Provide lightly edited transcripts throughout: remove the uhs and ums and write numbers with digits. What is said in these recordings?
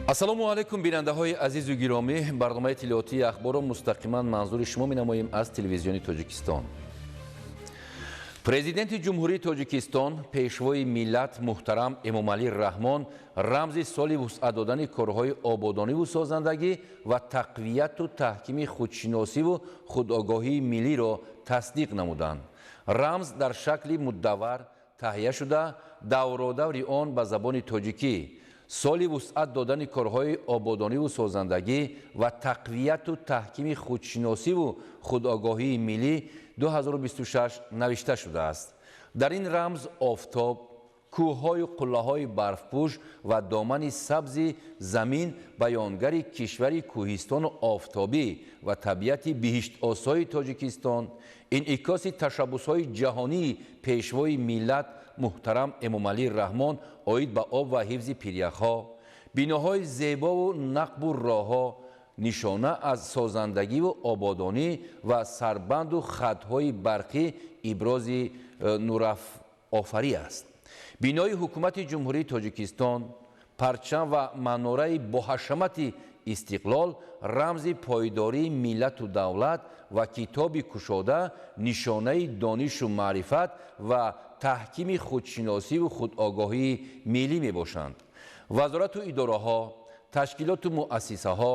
Ассалому алайкум, бинандаҳои азизу гиромӣ. Барномаи иттилоотии Ахборро мустақиман манзури шумо менамоем аз Телевизиони Тоҷикистон. Президенти Ҷумҳурии Тоҷикистон, Пешвои миллат муҳтарам Эмомалӣ Раҳмон рамзи соли вусъат додани корҳои ободониву созандагӣ ва тақвияту таҳкими худшиносиву худогоҳии миллиро тасдиқ намуданд. Рамз дар шакли мудаввар таҳия шуда, давродаври он ба забони тоҷикӣ «Соли вусъат додани корҳои ободониву созандагӣ ва тақвияту таҳкими худшиносиву худогоҳии миллӣ 2026» навишта шудааст. Дар ин рамз офтоб, кӯҳҳою қуллаҳои барфпӯш ва домани сабзи замин баёнгари кишвари кӯҳистону офтобӣ ва табиати биҳиштосои Тоҷикистон, инъикоси ташаббусҳои ҷаҳонии Пешвои миллат муҳтарам Эмомалӣ Раҳмон оид ба об ва ҳифзи пиряхҳо, биноҳои зебову нақбу роҳҳо нишона аз созандагиву ободонӣ ва сарбанду хатҳои барқӣ ибрози нурафофарӣ аст. Бинои Ҳукумати Ҷумҳурии Тоҷикистон, парчам ва манораи боҳашамати Истиқлол рамзи пойдории миллату давлат ва китоби кушода нишонаи донишу маърифат ва таҳкими худшиносиву худогоҳии миллӣ мебошанд. Вазорату идораҳо, ташкилоту муассисаҳо,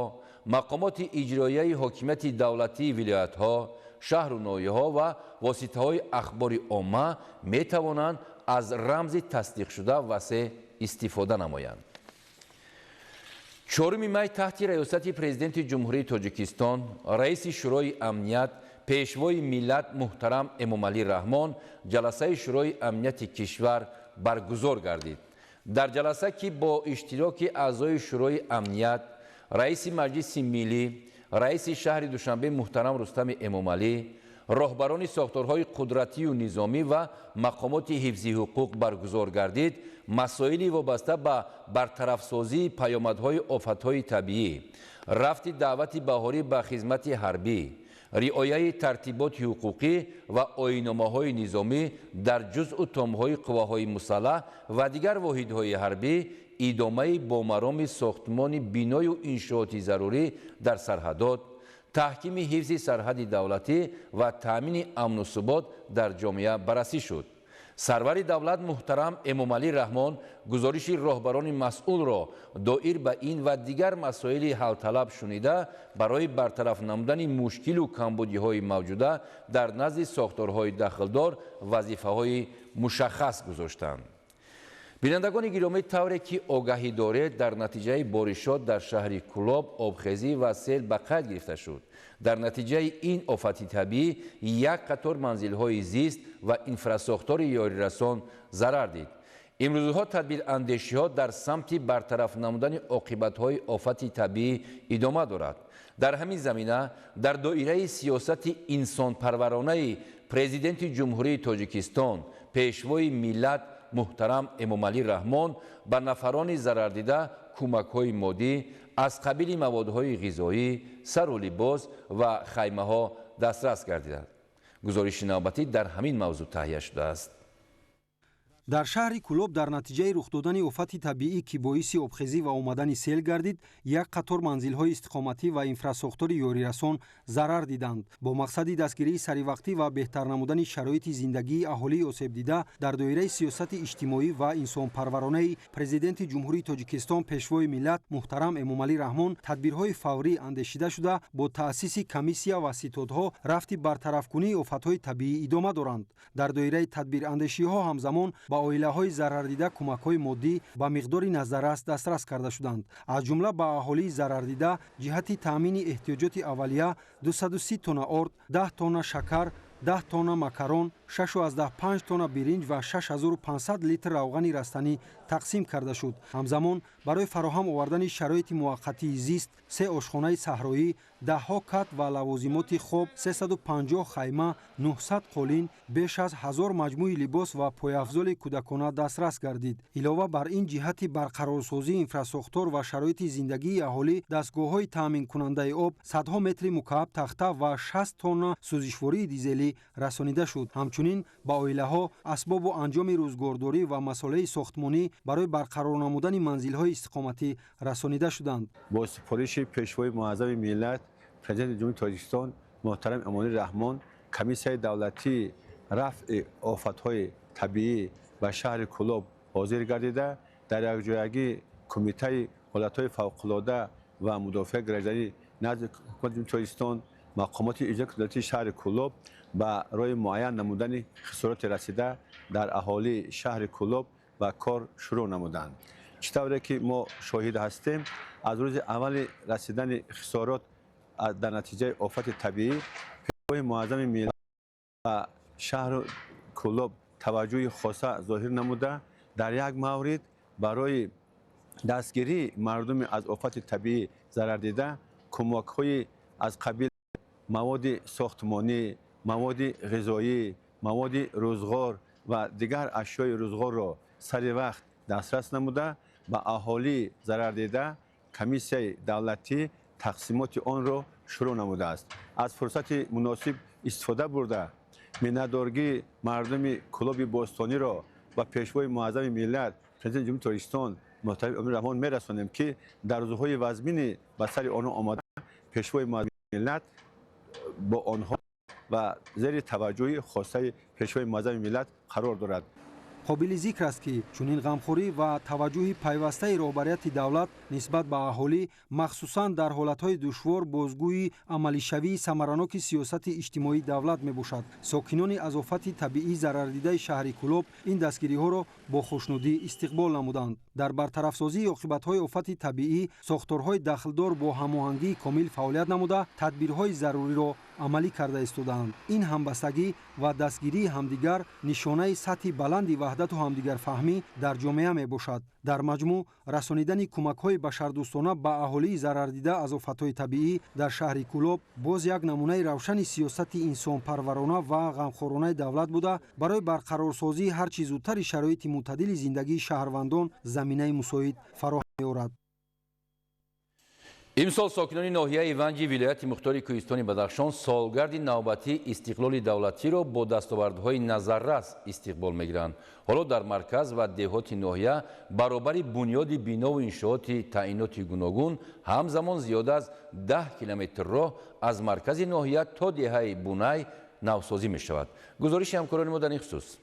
мақомоти иҷроияи ҳокимияти давлатии вилоятҳо, шаҳру ноҳияҳо ва воситаҳои ахбори омма метавонанд аз рамзи тасдиқшуда васеъ истифода намоянд. 4 май таҳти раёсати Президенти Ҷумҳурии Тоҷикистон, раиси Шӯрои амният, Пешвои миллат муҳтарам Эмомалӣ Раҳмон ҷаласаи Шӯрои амнияти кишвар баргузор гардид. Дар ҷаласа, ки бо иштироки аъзои Шӯрои амният, раиси Маҷлиси миллӣ, раиси шаҳри Душанбе муҳтарам Рустами Эмомалӣ, роҳбарони сохторҳои қудратию низомӣ ва мақомоти ҳифзи ҳуқуқ баргузор гардид, масоили вобаста ба бартарафсозии паёмадҳои офатҳои табиӣ, рафти даъвати баҳорӣ ба хизмати ҳарбӣ, риояи тартиботи ҳуқуқӣ ва оинномаҳои низомӣ дар ҷузъу томҳои қувваҳои мусаллаҳ ва дигар воҳидҳои ҳарбӣ, идомаи бомароми сохтмони биною иншооти зарурӣ дар сарҳадот, таҳкими ҳифзи сарҳади давлатӣ ва таъмини амну субот дар ҷомеа баррасӣ шуд. Сарвари давлат муҳтарам Эмомалӣ Раҳмон гузориши роҳбарони масъулро доир ба ин ва дигар масоили ҳалталаб шунида, барои бартараф намудани мушкилу камбудиҳои мавҷуда дар назди сохторҳои дахлдор вазифаҳои мушаххас гузоштанд. Бинандагони гиромӣ, тавре ки огаҳӣ доред, дар натиҷаи боришот дар шаҳри Кӯлоб обхезӣ ва сел ба қайд гирифта шуд. Дар натиҷаи ин офати табиӣ як қатор манзилҳои зист ва инфрасохтори ёрирасон зарар дид. Имрӯзҳо тадбирандешиҳо дар самти бартараф намудани оқибатҳои офати табиӣ идома дорад. Дар ҳамин замина, дар доираи сиёсати инсонпарваронаи Президенти Ҷумҳурии Тоҷикистон, Пешвои миллат муҳтарам Эмомалӣ Раҳмон ба нафарони зарардида кӯмакҳои моддӣ аз қабили маводҳои ғизоӣ, сару либос ва хаймаҳо дастрас гардиданд. Гузориши навбатӣ дар ҳамин мавзӯъ таҳия шудааст. Дар шаҳри Кӯлоб дар натиҷаи рух додани офати табиӣ, ки боиси обхезӣ ва омадани сел гардид, як қатор манзилҳои истиқоматӣ ва инфрасохтори ёрирасон зарар диданд. Бо мақсади дастгирии саривақтӣ ва беҳтар намудани шароити зиндагии аҳолии осебдида дар доираи сиёсати иҷтимоӣ ва инсонпарваронаи Президенти Ҷумҳурии Тоҷикистон, Пешвои миллат муҳтарам Эмомалӣ Раҳмон тадбирҳои фаврӣ андешида шуда, бо таъсиси комиссия ва ситодҳо рафти бартарафкунии офатҳои табиӣ идома доранд. Дар доираи тадбирандешиҳо ҳамзамон ба оилаҳои зарардида кӯмакҳои моддӣ ба миқдори назаррас дастрас карда шуданд. Аз ҷумла ба аҳолии зарардида ҷиҳати таъмини эҳтиёҷоти аввалия 230 тонна орд, 10 тонна шакар, 10 тонна макарон, 6,5 тонна биринҷ ва 6500 литр равғани растанӣ тақсим карда шуд. Ҳамзамон барои фароҳам овардани шароити муваққатии зист се ошхонаи саҳроӣ, даҳҳо кат ва лавозимоти хоб, 350 хайма, 900 қолин, беш аз 1000 маҷмӯи либос ва пойафзоли кӯдакона дастрас гардид. Илова бар ин, ҷиҳати барқарорсозии инфрасохтор ва шароити зиндагии аҳолӣ дастгоҳҳои таъминкунандаи об, садҳо метри мукааб тахта ва 60 тонна сӯзишвории дизелӣ расонида шуд. Ҳамчунин Инчунин ба оилаҳо асбобу анҷоми рӯзгордорӣ ва масолеҳи сохтмонӣ барои барқарор намудани манзилҳои истиқоматӣ расонида шуданд. Бо супориши Пешвои Муаззами миллат, Президенти Ҷумҳурии Тоҷикистон муҳтарам Эмомалӣ Раҳмон, Комиссияи давлатии рафъи офатҳои табиӣ ба шаҳри Кӯлоб ҳозир гардида, дар якҷоягӣ Кумитаи ҳолатҳои фавқулода ва мудофиаи гражданӣ назди Ҳукумати Ҷумҳурии Тоҷикистон, мақомоти иҷроияи давлатии шаҳри Кӯлоб барои муайян намудани хисороти расида дар аҳолии шаҳри Кӯлоб ба кор шурӯъ намуданд. Чӣ тавре ки мо шоҳид ҳастем, аз рӯзи аввали расидани хисорот дар натиҷаи офати табиӣ Пешвои Муаззами миллат ба шаҳру Кӯлоб таваҷҷӯҳи хоса зоҳир намуда, дар як маврид барои дастгирии мардуми аз офати табиӣ зарардида кӯмакҳои аз қабили маводи сохтмонӣ, маводи ғизоӣ, маводи рӯзғор ва дигар ашёи рӯзғорро сари вақт дастрас намуда, ба аҳолии зарардида комиссияи давлатӣ тақсимоти онро шурӯъ намудааст. Аз фурсати муносиб истифода бурда, миннатдоргии мардуми Кӯлоби бостониро ба Пешвои Муаззами миллат, Президенти Ҷумҳурии Тоҷикистон муҳтарам Эмомалӣ Раҳмон мерасонем, ки дар рӯзҳои вазмини ба сари онҳо омада Пешвои Муаззами миллат бо онҳо ва зери таваҷҷӯҳи хосаи Пешвои Муаззами миллат қарор дорад. Қобили зикр аст, ки чунин ғамхорӣ ва таваҷҷӯҳи пайвастаи роҳбарияти давлат нисбат ба аҳолӣ, махсусан дар ҳолатҳои душвор, бозгӯи амалишавии самараноки сиёсати иҷтимоии давлат мебошад. Сокинони аз офати табиӣ зарардидаи шаҳри Кӯлоб ин дастгириҳоро бо хушнудӣ истиқбол намуданд. Дар бартарафсозии оқибатҳои офати табиӣ сохторҳои дахлдор бо ҳамоҳангии комил фаъолият намуда, тадбирҳои заруриро амалӣ карда истодаанд. Ин ҳамбастагӣ ва дастгирии ҳамдигар нишонаи сатҳи баланди ваҳдату ҳамдигарфаҳмӣ дар ҷомеа мебошад. Дар маҷмӯъ, расонидани кӯмакҳои башардӯстона ба аҳолии зарардида аз офатҳои табиӣ дар шаҳри Кӯлоб боз як намунаи равшани сиёсати инсонпарварона ва ғамхоронаи давлат буда, барои барқарорсозии ҳарчи зудтари шароити мӯътадили зиндагии шаҳрвандон заминаи мусоид фароҳам меорад. Имсол сокинони ноҳияи Ванҷи вилояти мухтори Кӯҳистони Бадахшон солгарди навбатии истиқлоли давлатиро бо дастовардҳои назаррас истиқбол мегиранд. Ҳоло дар марказ ва деҳоти ноҳия баробари бунёди бинову иншооти таъиноти гуногун, ҳамзамон зиёда аз 10 километр роҳ аз маркази ноҳия то деҳаи Бунай навсозӣ мешавад. Гузориши ҳамкорони мо дар ин хусус.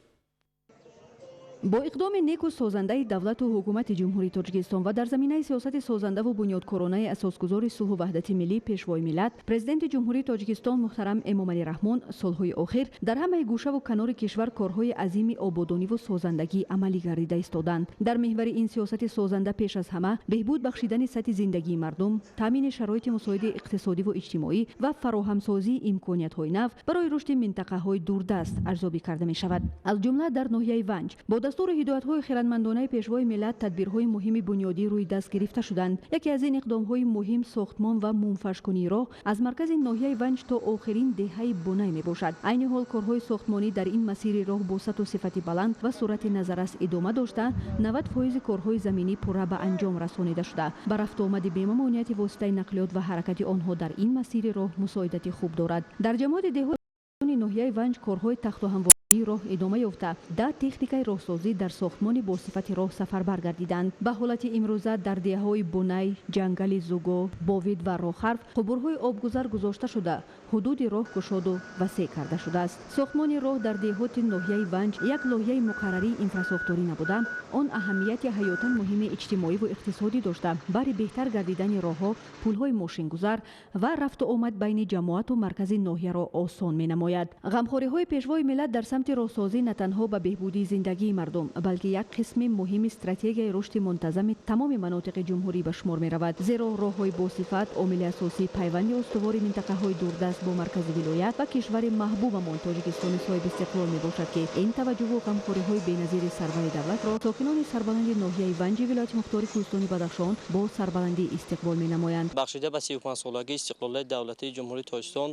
Бо иқдоми неку созандаи давлату ҳукумати Ҷумҳурии Тоҷикистон ва дар заминаи сиёсати созандаву бунёдкоронаи асосгузори сулҳу ваҳдати миллӣ, Пешвои миллат, Президенти Ҷумҳурии Тоҷикистон муҳтарам Эмомалӣ Раҳмон, солҳои охир дар ҳамаи гӯшаву канори кишвар корҳои азими ободониву созандагӣ амалӣ гардида истоданд. Дар меҳвари ин сиёсати созанда пеш аз ҳама беҳбуд бахшидани сатҳи зиндагии мардум, таъмини шароити мусоиди иқтисодиву иҷтимоӣ ва фароҳамсозии имкониятҳои нав барои рушди минтақаҳои дурдаст арзёбӣ карда мешавад. Аз ҷумла дар ноҳияи Ванҷ бо дастуру ҳидоятҳои хирадмандонаи Пешвои миллат тадбирҳои муҳими бунёдӣ рӯи даст гирифта шуданд. Яке аз ин иқдомҳои муҳим сохтмон ва мунфаршкунии роҳ аз маркази ноҳияи Ванҷ то охирин деҳаи Бунай мебошад. Айни ҳол корҳои сохтмонӣ дар ин масири роҳ бо сатҳу сифати баланд ва суръати назаррас идома дошта, 90 фоизи корҳои заминӣ пурра ба анҷом расонида шуда, ба рафтуомади бемамониати воситаи нақлиёт ва ҳаракати онҳо дар ин масири роҳ мусоидати хуб дорад. Дар ҷамоати деҳоти ноҳияи Ванҷ корҳои тахту ҳамвории роҳ идома ёфта, 10 техникаи роҳсозӣ дар сохтмони босифати роҳ сафарбар гардиданд. Ба ҳолати имрӯза дар деҳаҳои Бунай, Ҷангали Зуго, Бовид ва Рохарф қубурҳои обгузар гузошта шуда, ҳудуди роҳ кушоду васеъ карда шудааст. Сохтмони роҳ дар деҳоти ноҳияи Ванҷ як лоиҳаи муқаррарии инфрасохторӣ набуда, он аҳамияти ҳаётан муҳими иҷтимоиву иқтисодӣ дошта, баҳри беҳтар гардидани роҳҳо, пулҳои мошингузар ва рафту омад байни ҷамоату маркази ноҳияро осон менамояд. Ғамхориҳои Пешвои миллат дар самти роҳсозӣ на танҳо ба беҳбудии зиндагии мардум, балки як қисми муҳими стратегияи рушди мунтазами тамоми манотиқи ҷумҳурӣ ба шумор меравад, зеро роҳҳои босифат омили асосии пайванди устувори минтақаҳои дурдаст бо маркази вилоят ва кишвари маҳбубамон, Тоҷикистони соҳибистиқлол мебошад, ки ин таваҷҷӯҳу ғамхориҳои беназири сарвари давлатро сокинони сарбаланди ноҳияи Ванҷи вилояти мухтори Кӯҳистони Бадахшон бо сарбаландӣ истиқбол менамоянд. Бахшида ба 35-солагии истиқлолияти давлатии Ҷумҳурии Тоҷикистон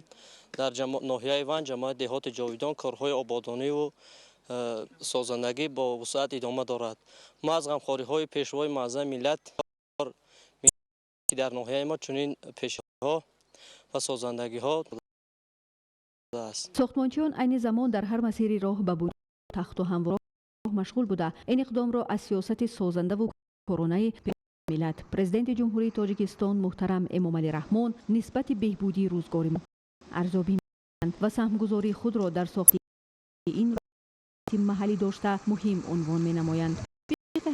дар ноҳияи Ванҷ, ҷамоати деҳоти Ҷовидон корҳои ободониву созандагӣ бо вусъат идома дорад. Мо аз ғамхориҳои Пешвои муаззами миллат, ки дар ноҳияи мо чунин пешҳо ва созандагиҳо. Аст. Сохтмончиён айни замон дар ҳар масири роҳ ба бунёди тахту ҳамвор машғул буда, ин иқдомро аз сиёсати созандаву коронаи миллат, Президенти Ҷумҳурии Тоҷикистон муҳтарам Эмомалӣ Раҳмон нисбати беҳбудии рӯзгори арзёбӣ ва саҳмгузории худро дар сохти ин маҳаллӣ дошта муҳим унвон менамоянд.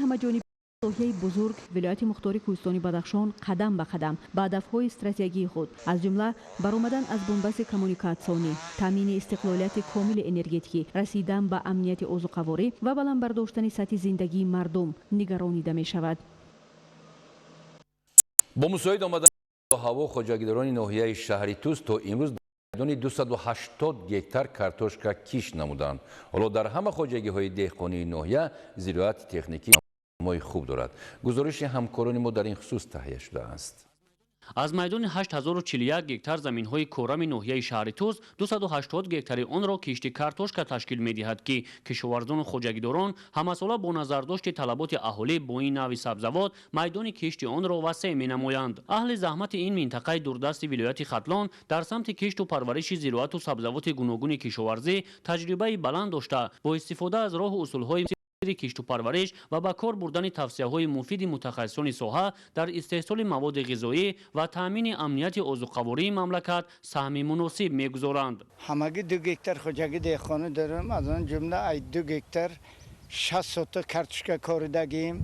Ҳамаҷониби лоиҳаи бузург вилояти мухтори Кӯҳистони Бадахшон қадам ба қадам ба ҳадафҳои стратегии худ, аз ҷумла баромадан аз бунбасти коммуникатсионӣ, таъмини истиқлолияти комили энергетикӣ, расидан ба амнияти озуқаворӣ ва баланд бардоштани сатҳи зиндагии мардум нигаронида мешавад. Бо мусоид омадани ҳаво, хоҷагидорони ноҳияи шаҳри Тӯс то имрӯз майдони 280 гектар картошка кишт намуданд. Ҳоло дар ҳама хоҷагиҳои деҳқонии ноҳия зироати техникӣ мои хуб дорад. Гузориши ҳамкорони мо дар ин хусус таҳия шудааст. Аз майдони 8041 гектар заминҳои корами ноҳияи шаҳри Тӯс 280 гектари онро кишти картошка ташкил медиҳад, ки кишоварзону хоҷагидорон ҳамасола бо назардошти талаботи аҳолӣ бо ин навъи сабзавот майдони кишти онро васеъ менамоянд. Аҳли заҳмати ин минтақаи дурдасти вилояти Хатлон дар самти кишту парвариши зироату сабзавоти гуногуни кишоварзӣ таҷрибаи баланд дошта, бо истифода аз роҳу усулҳои кишту парвариш ва ба кор бурдани тавсияҳои муфиди мутахассисони соҳа дар истеҳсоли маводи ғизоӣ ва таъмини амнияти озуқавории мамлакат саҳми муносиб мегузоранд. Ҳамагӣ 2 гектар хоҷагӣ деҳқонӣ дорем. Аз он ҷумла ай 2 гектар 60 соток картошка коридагим.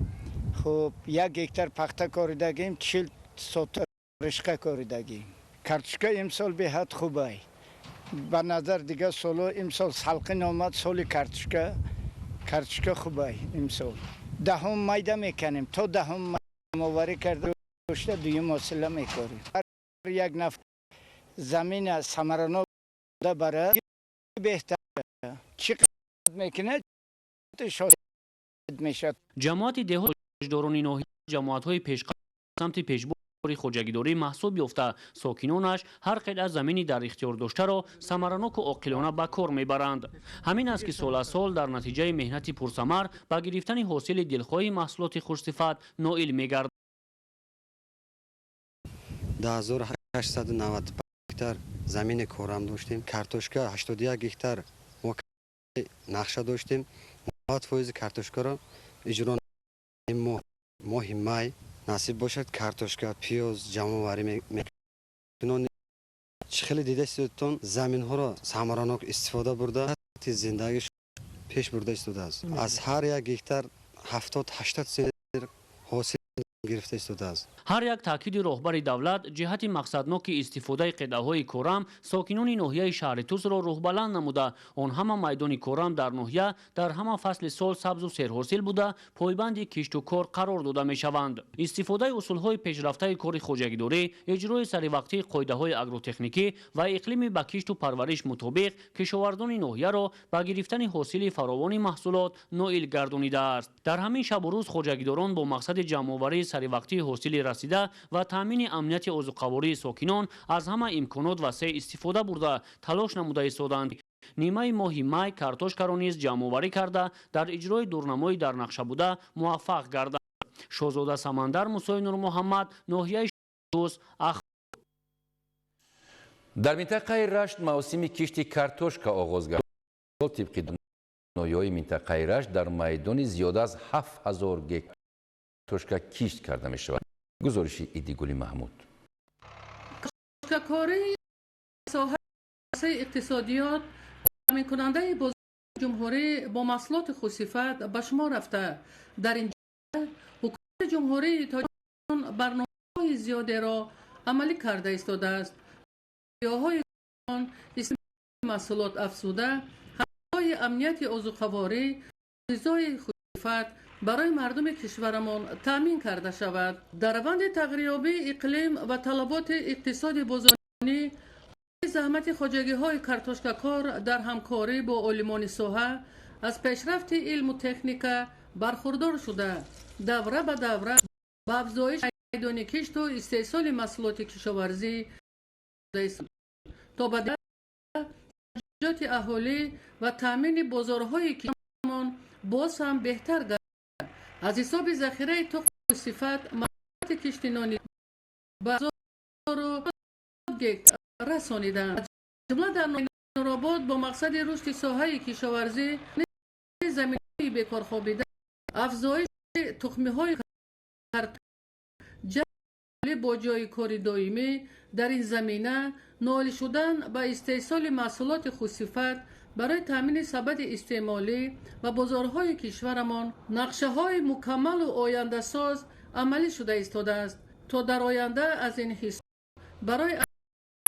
Хуб, 1 гектар пахта коридагим, 40 соток ришқа коридагим. Картошка имсол беҳад хубай ба назар дигар соло. Имсол салқин омад соли картошка. Картошка хубай имсол. Даҳум майда мекунем, то даҳум оварӣ карда дошта, дуюм ҳосила мекорем. Ҳар як нафар замина самаранок барад, беҳтар чӣ қадр мекунад, мешавад. Ҷамоати деҳотдорони ноҳия ҷамоатҳои пешқадам самти пешбурди хоҷагидорӣ маҳсуб ёфта, сокинонаш ҳар қитъа замини дар ихтиёр доштаро самараноку оқилона ба кор мебаранд. Ҳамин аст, ки сол аз сол дар натиҷаи меҳнати пурсамар ба гирифтани ҳосили дилхоҳи маҳсулоти хушсифат ноил мегарданд. 10895 гектар замини корам доштем. Картошка 81 гектар мо нақша доштем. 90 фоизи картошкаро иҷро. Моҳи май насиб бошад, картошка, пиёз ҷамъоварӣ мекунон. Чӣ хеле дида истодтон, заминҳоро самаранок истифода бурда, зиндагӣ пеш бурда истодааст. Аз ҳар як гектар 70-80 центнер ҳосил гирифта истодааст. Ҳар як таъкиди роҳбари давлат ҷиҳати мақсадноки истифодаи қитъаҳои корам сокинони ноҳияи шаҳри Тусро рӯҳбаланд намуда, он ҳама майдони корам дар ноҳия дар ҳама фасли сол сабзу серҳосил буда, пойбанди кишту кор қарор дода мешаванд. Истифодаи усулҳои пешрафтаи кори хоҷагидорӣ, иҷрои саривақтии қоидаҳои агротехникӣ ва иқлими ба кишту парвариш мутобиқ кишоварзони ноҳияро ба гирифтани ҳосили фаровони маҳсулот ноил гардонидааст. Дар ҳамин шабу рӯз хоҷагидорон бо мақсади ҷамъоварии саривақтии ҳосили расида ва таъмини амнияти озуқавории сокинон аз ҳама имконот васеъ истифода бурда, талош намуда истодаанд, нимаи моҳи май картошкаро низ ҷамъоварӣ карда, дар иҷрои дурнамои дар нақша буда муваффақ гарданд. Шоҳзода Самандар, Мусои Нурмуҳаммад, ноҳияи Тус. Дар минтақаи Рашт мавсими кишти картошка оғоз гардид. Тибқи ноҳияҳои минтақаи Рашт дар майдони зиёда аз 7000 гектар картошка кишт карда мешавад. Гузориши Идигули Маҳмуд. Картошкакорӣ соҳаи иқтисодиёт таъминкунандаи бозори ҷумҳурӣ бо маҳсулоти хушсифат ба шумор рафта, дар ин ҳукумати Ҷумҳурии Тоҷикистон барномаҳои зиёдеро амалӣ карда истодааст. Ҳои маҳсулот афзуда, ҳамроҳи амнияти озуқаворӣ, ғизои хушсифат барои мардуми кишварамон таъмин карда шавад. Дар раванди тағйирёбии иқлим ва талаботи иқтисоди бозорӣ, заҳмати хоҷагиҳои картошкакор дар ҳамкорӣ бо олимони соҳа аз пешрафти илму техника бархурдор шуда, давра ба давра ба афзоиши майдони кишту истеҳсоли маҳсулоти кишоварзӣ то ба ҷоти аҳолӣ ва таъмини бозорҳои кишварамон боз ҳам беҳтар гардад, аз ҳисоби захираи тухми сифат маҳсулоти кишти нони ба гектар расониданд. Аз ҷумла дар Нуробод бо мақсади рушди соҳаи кишоварзӣ, заминҳои бекор хобида, афзоиши тухмиҳои ҷалб бо ҷойи кори доимӣ дар ин замина, ноил шудан ба истеҳсоли маҳсулоти хусифат барои таъмини сабади истеъмолӣ ва бозорҳои кишварамон нақшаҳои мукаммалу ояндасоз амалӣ шуда истодааст, то дар оянда аз ин ҳисоб барои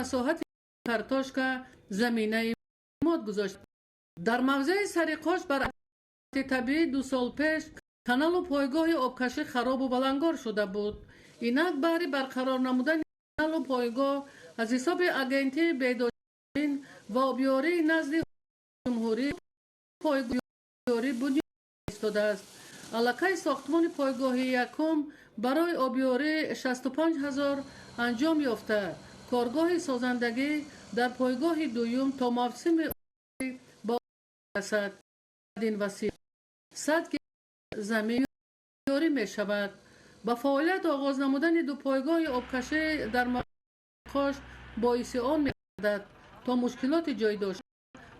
масоҳати картошка заминаи мод гузошт. Дар мавзеи Сариқош бар табиӣ 2 сол пеш каналу пойгоҳи обкашӣ харобу валангор шуда буд. Инак баҳри барқарор намудани каналу пойгоҳ аз ҳисоби Агентии беҳдошт ва обёрии назди ҷумҳурӣ пойгоҳи бунёд истодааст. Аллакай сохтмони пойгоҳи якум барои обёрии 65 ҳазор анҷом ёфта, коргоҳи созандагӣ дар пойгоҳи дуюм то мавсими ба расад. Ин васила 100 замин ёрӣ мешавад. Ба фаъолият оғоз намудани ду пойгоҳи обкашӣ дар Қош боиси он мегардад, то мушкилоти ҷой дошта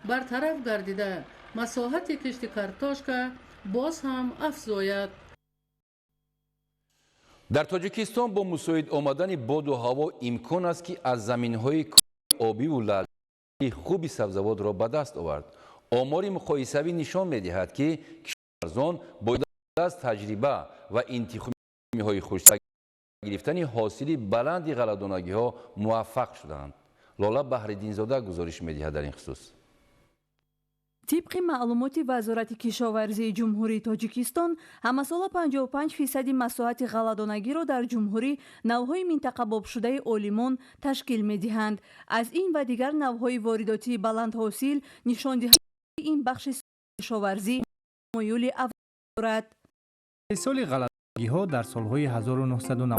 бартараф гардида, масоҳати кишти картошка боз ҳам афзояд. Дар Тоҷикистон бо мусоид омадани боду ҳаво имкон аст, ки аз заминҳои обиву лаъли хуби сабзавотро ба даст овард. Омори муқоисавӣ нишон медиҳад, ки кишоварзон бо аз таҷриба ва интихобиҳои хуш гирифтани ҳосили баланди ғалладонагиҳо муваффақ шуданд. Лола Баҳриддинзода гузориш медиҳад дар ин хусус. Тибқи маълумоти Вазорати кишоварзии Ҷумҳурии Тоҷикистон, ҳамасола 55% масоҳати ғалладонагиро дар ҷумҳурӣ навъҳои минтақабобшудаи олимон ташкил медиҳанд. Аз ин ва дигар навъҳои воридотии баландҳосил нишондиҳандаи ин бахши кишоварзӣ муюли афзоиш дорад. Истеҳсоли ғалладонагиҳо дар солҳои 1991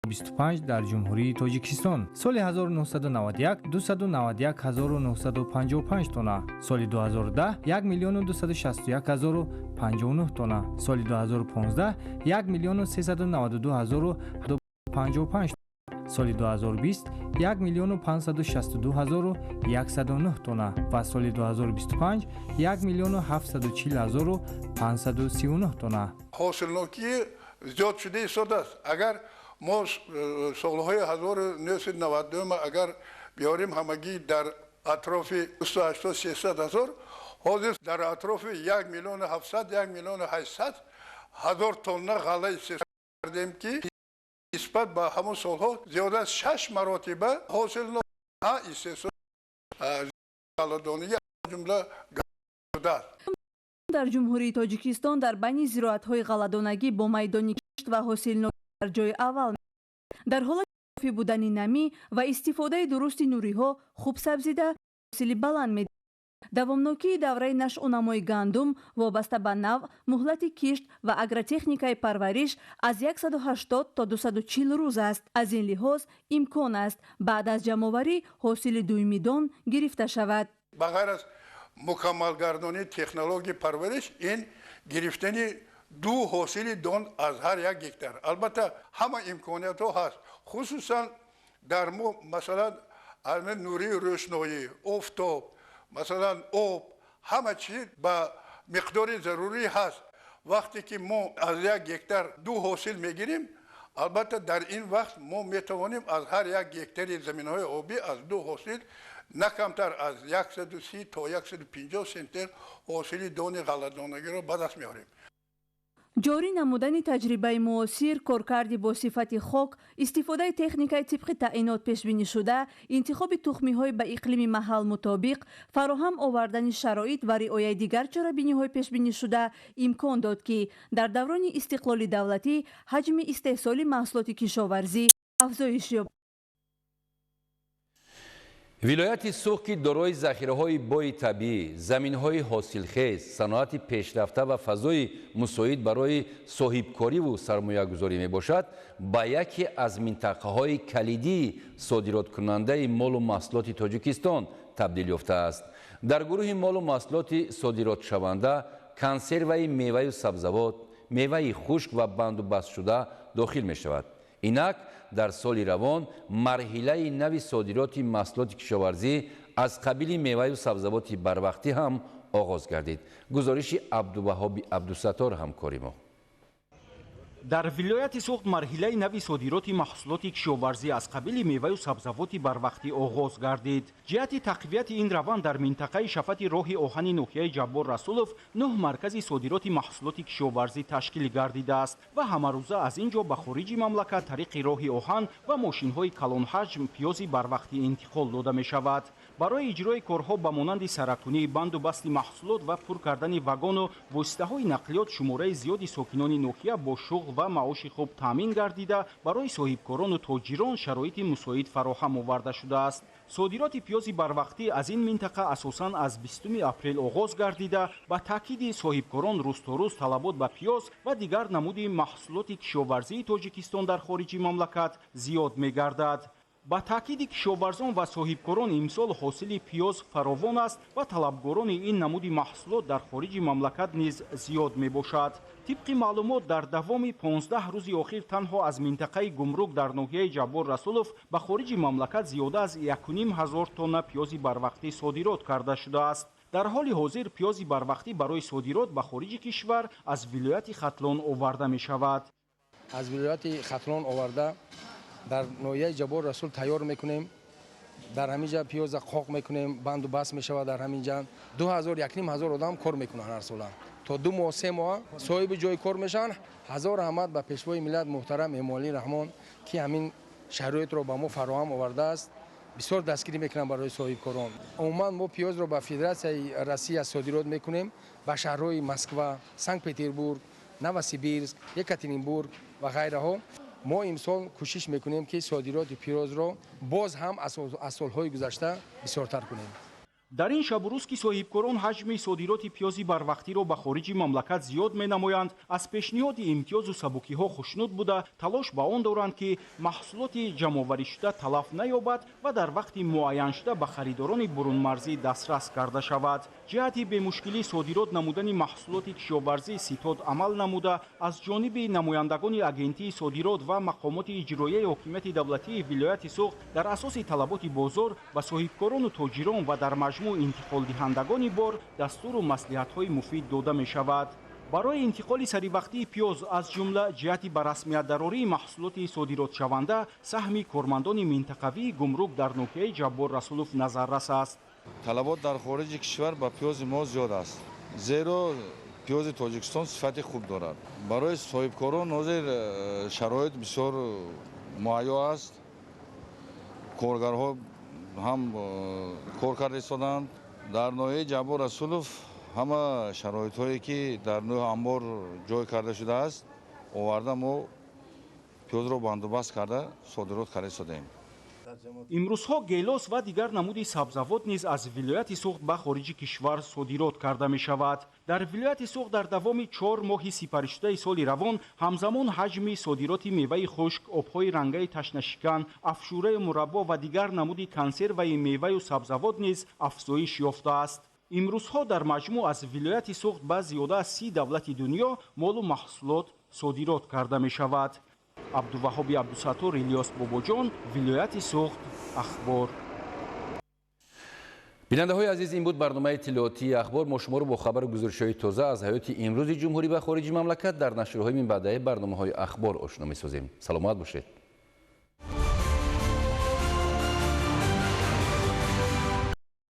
2025 дар Ҷумҳурии Тоҷикистон: соли 1991 291 955 тонна, соли 2010 1 261 059 тонна, соли 2015 1 392 055, соли 2020 1 562 109 тонна ва соли 2025 1 740 539 тонна. Ҳосилнокӣ зиёд шуда истодааст. Агар мо солҳои 1992 агар биёрем, ҳамагӣ дар атрофи 280-300 ҳазор, ҳозир дар атрофи 1 миллиону 700, 1 миллиону 800 ҳазор тонна ғалла истеҳсол кардем, ки нисбат ба ҳамон солҳо зиёда аз 6 маротиба ҳосилнок истеҳсол ғалладонагӣ ҷумла шудааст. Дар Ҷумҳурии Тоҷикистон дар байни зироатҳои ғалладонагӣ бо майдони кишт ва ҳосилнокӣ дар ҷои аввал. Дар ҳолати кофӣ будани намӣ ва истифодаи дурусти нуриҳо хуб сабзида, ҳосили баланд медиҳад. Давомнокии давраи нашъунамои гандум вобаста ба навъ, муҳлати кишт ва агротехникаи парвариш аз 180 то 240 рӯз аст. Аз ин лиҳоз имкон аст, баъд аз ҷамъоварӣ ҳосили дуюми дон гирифта шавад. Ба ғайр аз мукаммалгардонии технологияи парвариш, ин гирифтани ду ҳосили дон аз ҳар як гектар, албатта, ҳама имкониятҳо ҳаст, хусусан дар мо, масалан, нурии рӯшноӣ, офтоб, масалан, об, ҳама чиз ба миқдори зарурӣ ҳаст. Вақте ки мо аз як гектар ду ҳосил мегирем, албатта, дар ин вақт мо метавонем аз ҳар як гектари заминҳои обӣ аз ду ҳосил на камтар аз 130 то 150 центнер ҳосили дони ғалладонагиро ба даст меорем. Ҷорӣ намудани таҷрибаи муосир, коркарди бо сифати хок, истифодаи техникаи тибқи таъинот пешбинишуда, интихоби тухмиҳои ба иқлими маҳал мутобиқ, фароҳам овардани шароит ва риояи дигар чорабиниҳои пешбинишуда имкон дод, ки дар даврони истиқлоли давлатӣ ҳаҷми истеҳсоли маҳсулоти кишоварзӣ афзоиш ёбад. Вилояти Суғд, ки дорои захираҳои бои табиӣ, заминҳои ҳосилхез, саноати пешрафта ва фазои мусоид барои соҳибкориву сармоягузорӣ мебошад, ба яке аз минтақаҳои калидии содироткунандаи молу маҳсулоти Тоҷикистон табдил ёфтааст. Дар гурӯҳи молу маҳсулоти содиротшаванда консерваи меваю сабзавот, меваи хушк ва бандубастшуда дохил мешавад. Инак, дар соли равон марҳилаи нави содироти маҳсулоти кишоварзӣ аз қабили меваю сабзавоти барвақтӣ ҳам оғоз гардид. Гузориши Абдуваҳоби Абдусаттор, ҳамкори мо. Дар вилояти Суғд марҳилаи нави содироти маҳсулоти кишоварзӣ аз қабили меваю сабзавоти барвақтӣ оғоз гардид. Ҷиҳати тақвияти ин раванд дар минтақаи шафати роҳи оҳани ноҳияи Ҷаббор Расулов 9 маркази содироти маҳсулоти кишоварзӣ ташкил гардидааст ва ҳамарӯза аз ин ҷо ба хориҷи мамлакат тариқи роҳи оҳан ва мошинҳои калонҳаҷм пиёзи барвақтӣ интиқол дода мешавад. Барои иҷрои корҳо ба монанди саракунӣ, банду басти маҳсулот ва пур кардани вагону воситаҳои нақлиёт шумораи зиёди сокинони ноҳия бо шуғл ва маоши хуб таъмин гардида, барои соҳибкорону тоҷирон шароити мусоид фароҳам оварда шудааст. Содироти пиёзи барвақтӣ аз ин минтақа асосан аз 20 апрел оғоз гардида, ба таъкиди соҳибкорон рӯз то рӯз талабот ба пиёз ва дигар намуди маҳсулоти кишоварзии Тоҷикистон дар хориҷи мамлакат зиёд мегардад. Ба таъкиди кишоварзон ва соҳибкорон имсол ҳосили пиёз фаровон аст ва талабгорони ин намуди маҳсулот дар хориҷи мамлакат низ зиёд мебошад. Тибқи маълумот, дар давоми 15 рӯзи охир танҳо аз минтақаи Гумрук дар ноҳияи Ҷаббор Расулов ба хориҷи мамлакат зиёда аз 1500 тонна пиёзи барвақтӣ содирот карда шудааст. Дар ҳоли ҳозир пиёзи барвақтӣ барои содирот ба хориҷи кишвар аз вилояти Хатлон оварда мешавад. Аз вилояти Хатлон оварда дар ноҳияи Ҷаббор Расул тайёр мекунем. Дар ҳамин ҷа пиёза қоқ мекунем, банду баст мешавад. Дар ҳамин ҷа 2000 1500 одам кор мекунанд ҳар сола. То 2 моҳ 3 моҳ соҳиби ҷои кор мешаванд. Ҳазор раҳмат ба пешвои миллат муҳтарам Эмомалӣ Раҳмон, ки ҳамин шароитро ба мо фароҳам овардааст. Бисёр дастгирӣ мекунам барои соҳибкорон. Умуман мо пиёзро ба Федератсияи Россия содирот мекунем, ба шаҳрҳои Москва, Санкт-Петербург, Новосибирск, Екатеринбург ва ғайраҳо. Мо имсол кӯшиш мекунем, ки содироти пиёзро боз ҳам аз солҳои гузашта бисёртар кунем. Дар ин шабу рӯз, ки соҳибкорон ҳаҷми содироти пиёзи барвақтиро ба хориҷи мамлакат зиёд менамоянд, аз пешниҳоди имтиёзу сабукиҳо хушнуд буда, талош ба он доранд, ки маҳсулоти ҷамъоваришуда талаф наёбад ва дар вақти муайяншуда ба харидорони бурунмарзӣ дастрас карда шавад. Ҷиҳати бемушкилӣ содирот намудани маҳсулоти кишоварзӣ ситод амал намуда, аз ҷониби намояндагони агентии содирот ва мақомоти иҷроияи ҳокимияти давлатии вилояти Суғд дар асоси талаботи бозор ба соҳибкорону тоҷирон ва дар маҷмӯъ интиқолдиҳандагони бор дастуру маслиҳатҳои муфид дода мешавад. Барои интиқоли саривақтии пиёз, аз ҷумла ҷиҳати ба расмият дарории маҳсулоти содиротшаванда, саҳми кормандони минтақавии гумрук дар ноҳияи Ҷаббор Расулов назаррас аст. Талабот дар хориҷи кишвар ба пиёзи мо зиёд аст, зеро пиёзи Тоҷикистон сифати хуб дорад. Барои соҳибкорон ҳозир шароит бисёр муҳайё аст. Коргарҳо ҳам кор карда истоданд. Дар ноҳияи Ҷаббор Расулов ҳама шароитҳое, ки дар нӯҳ амбор ҷой карда шудааст, оварда мо пиёзро бандубаст карда содирот карда истодаем. Имрӯзҳо гелос ва дигар намуди сабзавот низ аз вилояти Суғд ба хориҷи кишвар содирот карда мешавад. Дар вилояти Суғд дар давоми 4 моҳи сипаришудаи соли равон ҳамзамон ҳаҷми содироти меваи хушк, обҳои рангаи ташнашикан, афшураю мураббо ва дигар намуди консерваи меваю сабзавот низ афзоиш ёфтааст. Имрӯзҳо дар маҷмӯъ аз вилояти Суғд ба зиёда аз 30 давлати дунё молу маҳсулот содирот карда мешавад. Абдуваҳоби Абдусаттор, Илёс Бобоҷон, вилояти Суғд, Ахбор. Бинандаҳои азиз, ин буд барномаи иттилоотии Ахбор. Мо шуморо бо хабару гузоришҳои тоза аз ҳаёти имрӯзи ҷумҳурӣ ва хориҷи мамлакат дар нашрҳои минбаъдаи барномаҳои Ахбор ошно месозем. Саломат бошед.